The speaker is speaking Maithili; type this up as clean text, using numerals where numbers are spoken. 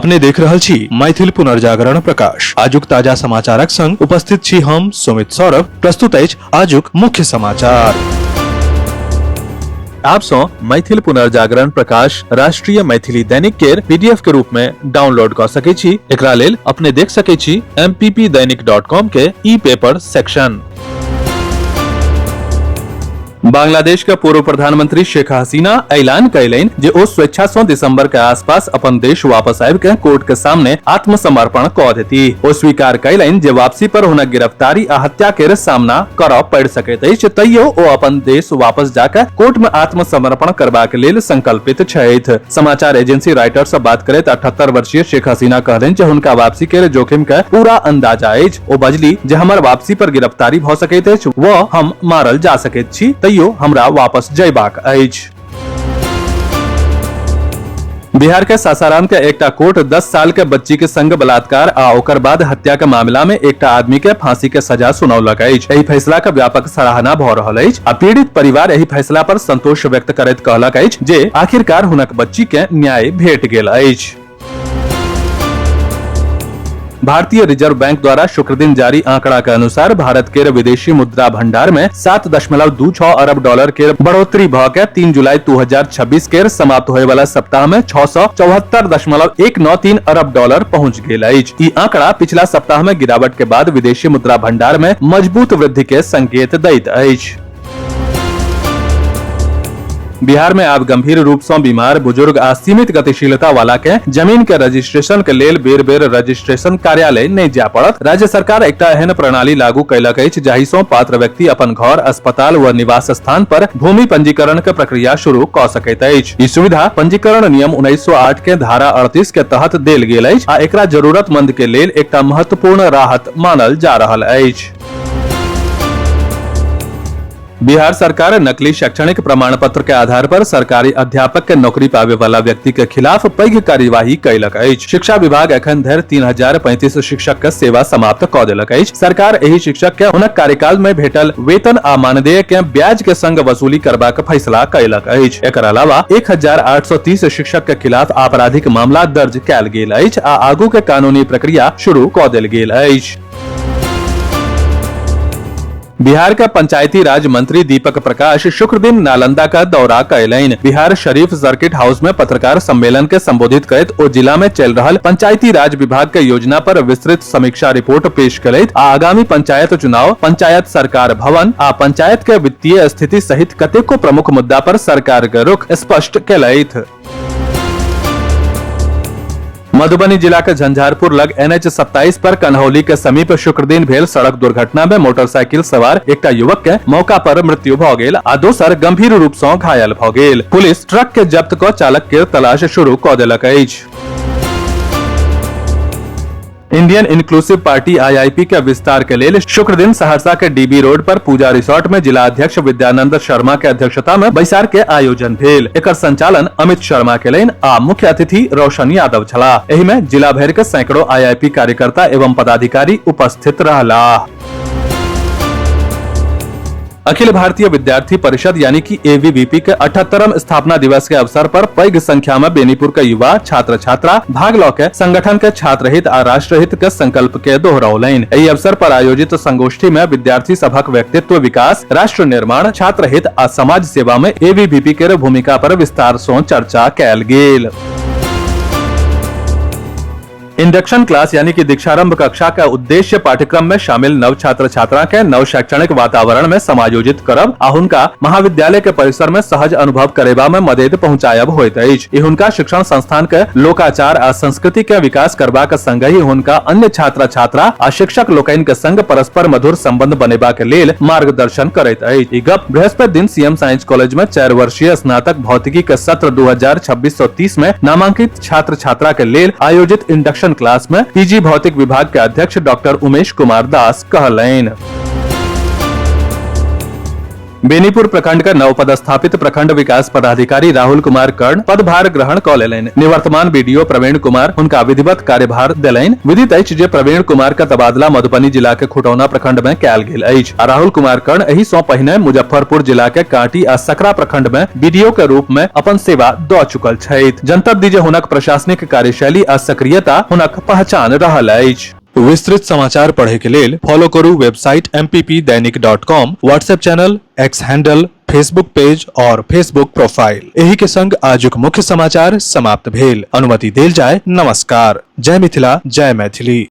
अपने देख रहल छी मैथिल पुनर्जागरण प्रकाश। आजुक ताजा समाचारक संग उपस्थित छी हम सुमित सौरभ। प्रस्तुत अछि आजुक मुख्य समाचार। आप सौ मैथिल पुनर्जागरण प्रकाश राष्ट्रीय मैथिली दैनिक के पीडीएफ के रूप में डाउनलोड कर सके छी। एकरा लेल अपने देख सके छी mppdainik.com के ई पेपर सेक्शन। बांग्लादेश के पूर्व प्रधानमंत्री शेख हसीना ऐलान कयलनि जे ओ स्वेच्छा सं दिसंबर के आसपास अपन देश वापस आबि के कोर्ट के सामने आत्मसमर्पण कऽ देती। ओ स्वीकार कयलनि जे वापसी पर हुनक गिरफ्तारी आ हत्या केर सामना करऽ पड़ि सकैत अछि, तैयो ओ अपन देश वापस जाके कोर्ट में आत्मसमर्पण करबाक लेल संकल्पित छथि। समाचार एजेंसी रॉयटर्स से बात करैत 78 वर्षीय शेख हसीना कहलनि जे हुनका वापसी केर जोखिम के पूरा अंदाजा अछि। ओ बजली जे हमर वापसी पर गिरफ्तारी भ सकैत अछि व हम मारल जा सकैत छी, तैयो हमरा वापस जयबाक अछि। बिहार के सासाराम के एकटा कोर्ट 10 साल के बच्ची के संग बलात्कार आ ओकर बाद हत्या के मामला में एकटा आदमी के फांसी के सजा सुनौलक अछि। एहि फैसला के व्यापक सराहना भ रहल अछि आ पीड़ित परिवार एहि फैसला पर संतोष व्यक्त करैत कहलक अछि जे आखिरकार हुनक बच्ची के न्याय भेट गेल अछि। भारतीय रिजर्व बैंक द्वारा शुक्र दिन जारी आंकड़ा के अनुसार भारत के विदेशी मुद्रा भंडार में 7.26 अरब डॉलर के बढ़ोतरी भ के 3 जुलाई 2026 के समाप्त होए वाला सप्ताह में 674.193 अरब डॉलर पहुंच गेल अछि। ई आंकड़ा पिछला सप्ताह में गिरावट के बाद विदेशी मुद्रा भंडार में मजबूत वृद्धि के संकेत दैत अछि। बिहार में आब गंभीर रूप से बीमार बुजुर्ग आ सीमित गतिशीलता वाला के जमीन के रजिस्ट्रेशन के लेल बेर बेर रजिस्ट्रेशन कार्यालय नहीं जाय पड़त। राज्य सरकार एकटा एहन प्रणाली लागू कयलक अछि जाहि सं पात्र व्यक्ति अपन घर, अस्पताल व निवास स्थान पर भूमि पंजीकरण के प्रक्रिया शुरू क सकैत अछि। ई सुविधा पंजीकरण नियम 1908 के धारा 38 के तहत देल गेल अछि आ एकरा जरूरतमंद के लेल एकटा महत्वपूर्ण राहत मानल जा रहल अछि। बिहार सरकार नकली शैक्षणिक प्रमाण पत्र के आधार पर सरकारी अध्यापक के नौकरी पावे वाला व्यक्ति के खिलाफ पैघ कार्यवाही कयलक अछि। शिक्षा विभाग एखन धरि 3035 शिक्षक के सेवा समाप्त कऽ देलक अछि। सरकार एहि शिक्षक के हुनक कार्यकाल में भेटल वेतन आ मानदेय के ब्याज के संग वसूली करबाक फैसला कयलक अछि। एकर अलावा 1830 शिक्षक के खिलाफ आपराधिक मामला दर्ज कयल गेल अछि आ आगू के कानूनी प्रक्रिया शुरू कऽ देल गेल अछि। बिहार के पंचायती राज मंत्री दीपक प्रकाश शुक्र दिन नालंदा का दौरा कयलनि। बिहार शरीफ सर्किट हाउस में पत्रकार सम्मेलन के संबोधित करैत ओ जिला में चल रहल पंचायती राज विभाग के योजना पर विस्तृत समीक्षा रिपोर्ट पेश करैत आ आगामी पंचायत चुनाव, पंचायत सरकार भवन आ पंचायत के वित्तीय स्थिति सहित कतेको प्रमुख मुद्दा पर सरकार के रुख स्पष्ट केलथि। मधुबनी जिला के झंझारपुर लग एनएच 27 पर कन्हौली के समीप शुक्र दिन भेल सड़क दुर्घटना में मोटरसाइकिल सवार एकटा युवक के मौका पर मृत्यु भ गेल आ दोसर गंभीर रूप सं घायल भ गेल। पुलिस ट्रक के जब्त क चालक के तलाश शुरू क देलक अछि। इंडियन इंक्लूसिव पार्टी आईआईपी के विस्तार के लेल शुक्र दिन सहरसा के डीबी रोड पर पूजा रिसोर्ट में जिला अध्यक्ष विद्यानंद शर्मा के अध्यक्षता में बैसार के आयोजन भेल। एकर संचालन अमित शर्मा केलनि आ मुख्य अतिथि रोशन यादव छलाह। एहि में जिला भरि के सैकड़ों आईआईपी कार्यकर्ता एवं पदाधिकारी उपस्थित रहलाह। अखिल भारतीय विद्यार्थी परिषद यानी कि एबीवीपी के 78 स्थापना दिवस के अवसर पर पैघ संख्या में बेनीपुर के युवा छात्र छात्रा भाग ल के संगठन के छात्र हित आ राष्ट्रहित के संकल्प के दोहरौलनि। एहि अवसर पर आयोजित संगोष्ठी में विद्यार्थी सभक व्यक्तित्व विकास, राष्ट्र निर्माण, छात्र हित आ समाज सेवा में एबीवीपी के भूमिका पर विस्तार सं चर्चा कयल गेल। इंडक्शन क्लास यानी कि दीक्षारंभ कक्षा का उद्देश्य पाठ्यक्रम में शामिल नव छात्र छात्रा के नव शैक्षणिक वातावरण में समायोजित करब आ हुनका महाविद्यालय के परिसर में सहज अनुभव करेबा में मदद पहुंचायब होइत अछि। ई हुनका शिक्षण संस्थान के लोकाचार आ संस्कृति के विकास करबाक संगहि हुनका अन्य छात्र छात्रा आ शिक्षक लोकनि के संग परस्पर मधुर संबंध बनेबाक लेल मार्गदर्शन करैत अछि। ई गप बृहस्पति दिन सीएम साइंस कॉलेज में 4 वर्षीय स्नातक भौतिकी के सत्र 2026-30 में नामांकित छात्र छात्रा के लेल आयोजित इंडक्शन क्लास में पीजी भौतिक विभाग के अध्यक्ष डॉक्टर उमेश कुमार दास कहलनि। बेनीपुर प्रखंड के नवपदस्थापित प्रखंड विकास पदाधिकारी राहुल कुमार कर्ण पदभार ग्रहण कऽ लेलनि। निवर्तमान बीडीओ प्रवीण कुमार हुनका विधिवत कार्यभार देलनि। विदित अछि जे प्रवीण कुमार के तबादला मधुबनी जिला के खुटौना प्रखंड में कयल गेल अछि आ राहुल कुमार कर्ण एहि सं पहिने मुजफ्फरपुर जिला के कांटी आ सकरा प्रखंड में बीडीओ के रूप में अपन सेवा दऽ चुकल छथि। जनतब दी जे हुनक प्रशासनिक कार्यशैली आ सक्रियता हुनक पहचान रहल अछि। विस्तृत समाचार पढ़े के लेल फॉलो करू website mppdainik.com, WhatsApp channel, X handle, Facebook page और फेसबुक प्रोफाइल। एही के संग आजुक मुख्य समाचार समाप्त भेल। अनुमति देल जाय। नमस्कार। जय मिथिला, जय मैथिली।